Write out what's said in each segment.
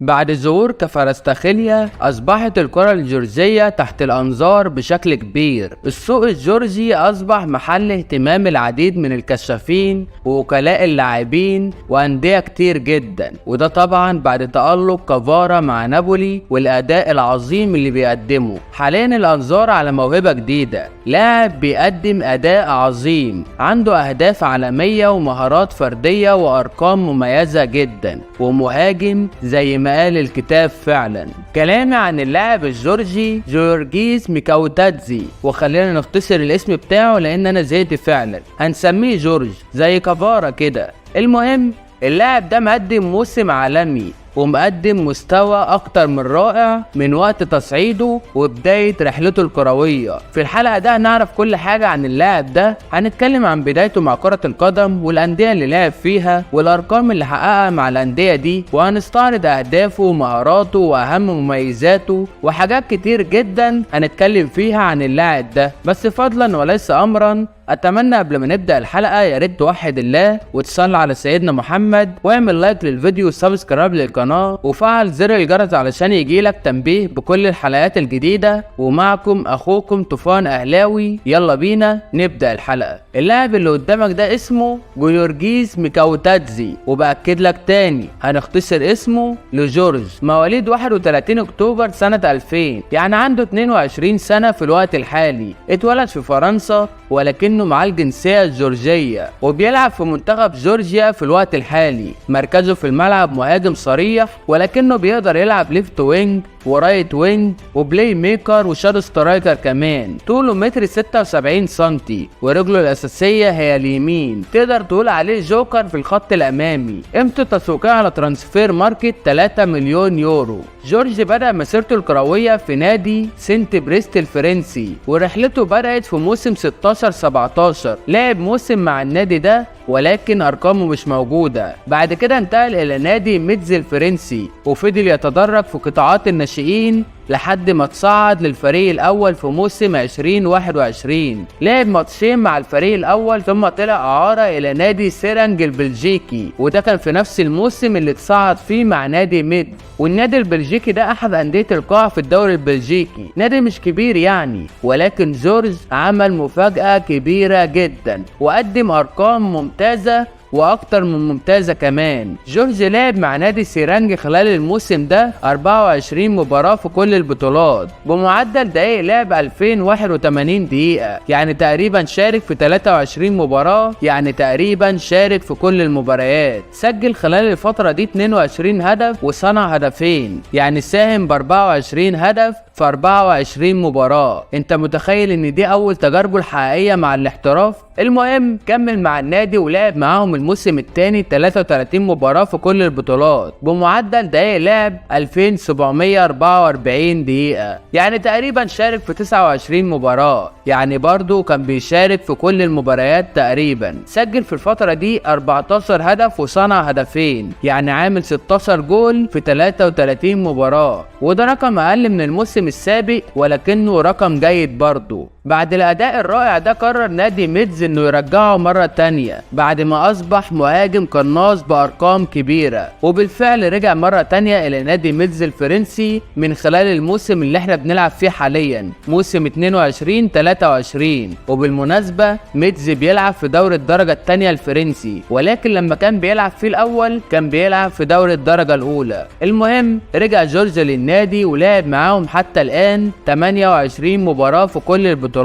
بعد ظهور كفاراتسخيليا أصبحت الكرة الجورجية تحت الأنظار بشكل كبير. السوق الجورجي أصبح محل اهتمام العديد من الكشافين ووكلاء اللاعبين وأندية كتير جدا، وده طبعا بعد تألق كفارا مع نابولي والأداء العظيم اللي بيقدمه. حاليا الأنظار على موهبة جديدة، لاعب بيقدم أداء عظيم، عنده أهداف عالمية ومهارات فردية وأرقام مميزة جدا، ومهاجم زي ما قال الكتاب فعلا. كلامي عن اللاعب الجورجي جورجيس ميكاوتادزي، وخلينا نختصر الاسم بتاعه لان انا زهقت فعلا، هنسميه جورج زي كفارة كده. المهم اللاعب ده مقدم موسم عالمي ومقدم مستوى اكتر من رائع من وقت تصعيده وبداية رحلته الكروية. في الحلقة ده هنعرف كل حاجة عن اللاعب ده، هنتكلم عن بدايته مع كرة القدم والأندية اللي لعب فيها والأرقام اللي حققها مع الأندية دي، وهنستعرض أهدافه ومهاراته وأهم مميزاته وحاجات كتير جدا هنتكلم فيها عن اللاعب ده. بس فضلا وليس أمرا، اتمنى قبل ما نبدا الحلقه يا ريت توحد الله وتصلي على سيدنا محمد، واعمل like للفيديو و subscribe للقناه وفعل زر الجرس علشان يجيلك تنبيه بكل الحلقات الجديده. ومعكم اخوكم طوفان اهلاوي، يلا بينا نبدا الحلقه. اللاعب اللي قدامك ده اسمه جورجيس ميكاوتادزي، وباكد لك تاني هنختصر اسمه لجورج. مواليد 31 اكتوبر سنه 2000، يعني عنده 22 سنه في الوقت الحالي. اتولد في فرنسا ولكنه معاه الجنسية الجورجية، وبيلعب في منتخب جورجيا في الوقت الحالي. مركزه في الملعب مهاجم صريح، ولكنه بيقدر يلعب left wing و right wing و playmaker و shadow striker كمان. طوله متر 76 سنتي، ورجله الأساسية هي اليمين، تقدر تقول عليه جوكر في الخط الأمامي. قيمته التسويقية على Transfermarkt 3 مليون يورو. جورج بدأ مسيرته الكروية في نادي سنت بريست الفرنسي، ورحلته بدأت في موسم 16-17. لعب موسم مع النادي ده ولكن أرقامه مش موجودة. بعد كده انتقل إلى نادي ميتز الفرنسي، وفضل يتدرج في قطاعات الناشئين لحد ما تصعد للفريق الأول في موسم 2021. لعب ماتشين مع الفريق الأول ثم طلع إعارة إلى نادي سيرانج البلجيكي، وده كان في نفس الموسم اللي اتصعد فيه مع نادي ميد. والنادي البلجيكي ده أحد أندية القاع في الدوري البلجيكي، نادي مش كبير يعني، ولكن جورج عمل مفاجأة كبيرة جدا وقدم أرقام ممتازة واكتر من ممتازة كمان. جورج لعب مع نادي سيرانج خلال الموسم ده 24 مباراة في كل البطولات بمعدل دقائق لعب 2081 دقيقة، يعني تقريبا شارك في 23 مباراة، يعني تقريبا شارك في كل المباريات. سجل خلال الفترة دي 22 هدف وصنع هدفين، يعني ساهم ب 24 هدف في 24 مباراة. انت متخيل ان دي اول تجاربه الحقيقية مع الاحتراف؟ المهم كمل مع النادي ولعب معاهم الموسم الثاني 33 مباراة في كل البطولات بمعدل دقائق لعب 2744 دقيقة، يعني تقريبا شارك في 29 مباراة، يعني برضو كان بيشارك في كل المباريات تقريبا. سجل في الفترة دي 14 هدف وصنع هدفين، يعني عامل 16 جول في 33 مباراة، وده رقم أقل من الموسم السابق ولكنه رقم جيد برضو. بعد الأداء الرائع ده قرر نادي ميدز إنه يرجعه مرة تانية بعد ما أصبح مهاجم قناص بأرقام كبيرة، وبالفعل رجع مرة تانية إلى نادي ميدز الفرنسي من خلال الموسم اللي احنا بنلعب فيه حاليا، موسم 22-23. وبالمناسبة ميدز بيلعب في دوري الدرجة التانية الفرنسي، ولكن لما كان بيلعب فيه الأول كان بيلعب في دوري الدرجة الأولى. المهم رجع جورج للنادي ولعب معاهم حتى الآن 28 مباراة في كل البطولات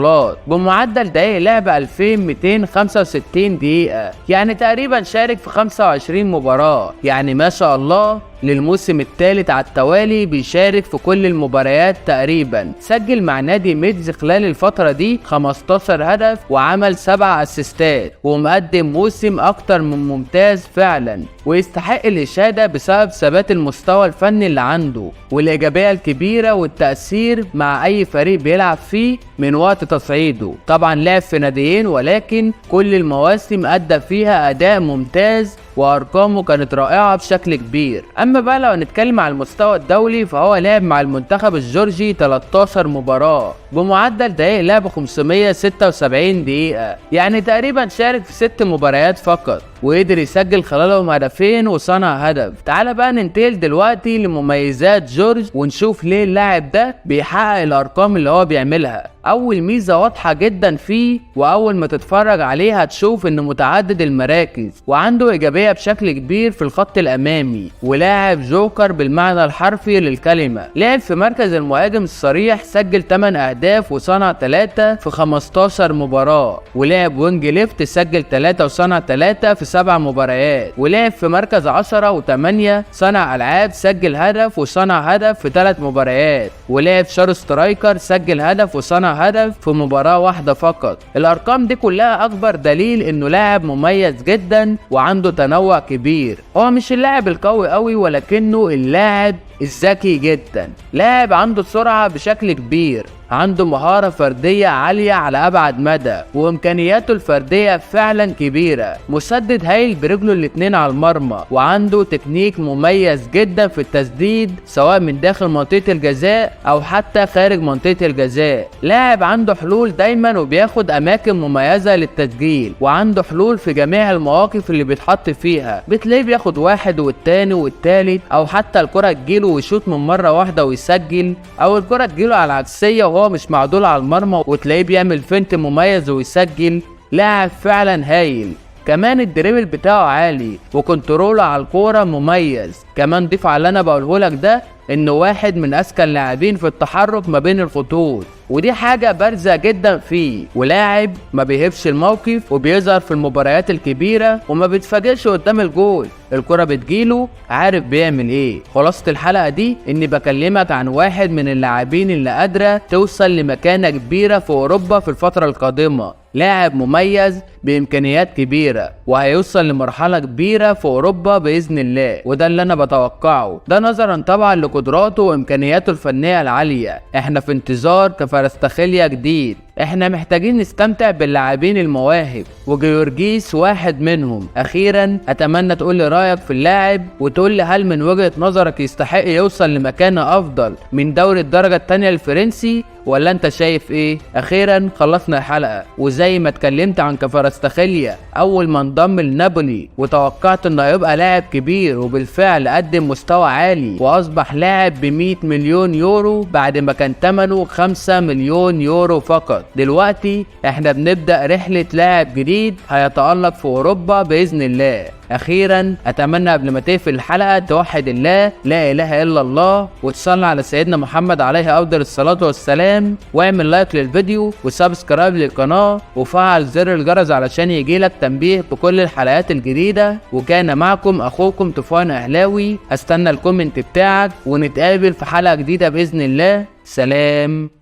بمعدل دقائق لعب 2265 دقيقة، يعني تقريبا شارك في 25 مباراة، يعني ما شاء الله للموسم الثالث على التوالي بيشارك في كل المباريات تقريبا. سجل مع نادي ميدز خلال الفترة دي 15 هدف وعمل 7 اسيستات، ومقدم موسم اكتر من ممتاز فعلا، ويستحق الإشادة بسبب ثبات المستوى الفني اللي عنده والإيجابية الكبيرة والتأثير مع أي فريق بيلعب فيه من وقت تصعيده. طبعا لعب في ناديين ولكن كل المواسم أدى فيها أداء ممتاز وأرقامه كانت رائعة بشكل كبير. أما اما بقى لو هنتكلم على المستوى الدولي فهو لعب مع المنتخب الجورجي 13 مباراة بمعدل دقائق لعب 576 دقيقة، يعني تقريبا شارك في 6 مباريات فقط وقدر يسجل خلالهم هدفين وصنع هدف. تعال بقى ننتقل دلوقتي لمميزات جورج ونشوف ليه اللاعب ده بيحقق الارقام اللي هو بيعملها. اول ميزة واضحة جدا فيه واول ما تتفرج عليه هتشوف انه متعدد المراكز وعنده ايجابية بشكل كبير في الخط الامامي، ولاعب جوكر بالمعنى الحرفي للكلمة. لعب في مركز المهاجم الصريح، سجل 8 اهداف وصنع 3 في 15 مباراة، ولعب wing left سجل 3 وصنع 3 في 7 مباريات، ولعب في مركز 10 و8 صنع العاب سجل هدف وصنع هدف في 3 مباريات، ولعب shadow striker سجل هدف وصنع هدف في مباراة واحدة فقط. الارقام دي كلها اكبر دليل انه لاعب مميز جدا وعنده تنوع كبير. هو مش اللاعب القوي قوي ولكنه اللاعب الذكي جدا، لاعب عنده سرعة بشكل كبير، عنده مهارة فردية عالية على أبعد مدى، وإمكانياته الفردية فعلا كبيرة، مسدد هايل برجله الاتنين على المرمى، وعنده تكنيك مميز جدا في التسديد سواء من داخل منطقة الجزاء أو حتى خارج منطقة الجزاء. لاعب عنده حلول دايما وبياخد أماكن مميزة للتسجيل، وعنده حلول في جميع المواقف اللي بيتحط فيها، بتلاقيه بياخد واحد والتاني والتالت، أو حتى الكرة تجيله ويشوط من مرة واحدة ويسجل، أو الكرة تجيله على العكسية وهو مش معدول على المرمى وتلاقيه بيعمل feint مميز ويسجل. لاعب فعلا هايل. كمان ال dribble بتاعه عالي و control ه على الكورة مميز. كمان ضيف على اللي انا بقوله لك ده انه واحد من اذكى اللاعبين في التحرك ما بين الخطوط، ودي حاجة بارزة جدا فيه، ولاعب ما بيهبش الموقف وبيظهر في المباريات الكبيرة وما بيتفاجئش قدام الجول، الكرة بتجيله عارف بيعمل ايه. خلاصة الحلقة دي اني بكلمك عن واحد من اللاعبين اللي قادرة توصل لمكانة كبيرة في اوروبا في الفترة القادمة، لاعب مميز بامكانيات كبيرة وهيوصل لمرحلة كبيرة في اوروبا باذن الله، وده اللي انا بتوقعه، ده نظرا طبعا لقدراته وامكانياته الفنية العالية. احنا في انتظار كفاراتسخيليا جديد، احنا محتاجين نستمتع باللاعبين المواهب وجيورجيس واحد منهم. اخيرا اتمنى تقول لي رايك في اللاعب وتقول لي هل من وجهة نظرك يستحق يوصل لمكانة افضل من دوري الدرجة الثانية الفرنسي ولا انت شايف ايه؟ اخيرا خلصنا الحلقة، وزي ما اتكلمت عن كفاراتسخيليا اول ما انضم لنابولي وتوقعت انه هيبقى لاعب كبير، وبالفعل قدم مستوى عالي واصبح لاعب ب 100 مليون يورو بعد ما كان ثمنه 5 مليون يورو فقط. دلوقتي احنا بنبدأ رحلة لاعب جديد هيتألق في اوروبا بإذن الله. اخيرا اتمنى قبل ما تقفل الحلقة توحد الله لا اله الا الله وتصلي على سيدنا محمد عليه افضل الصلاة والسلام، واعمل like للفيديو و subscribe للقناة وفعل زر الجرس علشان يجيلك تنبيه بكل الحلقات الجديدة. وكان معكم اخوكم طوفان اهلاوي، هستنى ال comment بتاعك ونتقابل في حلقة جديدة باذن الله. سلام.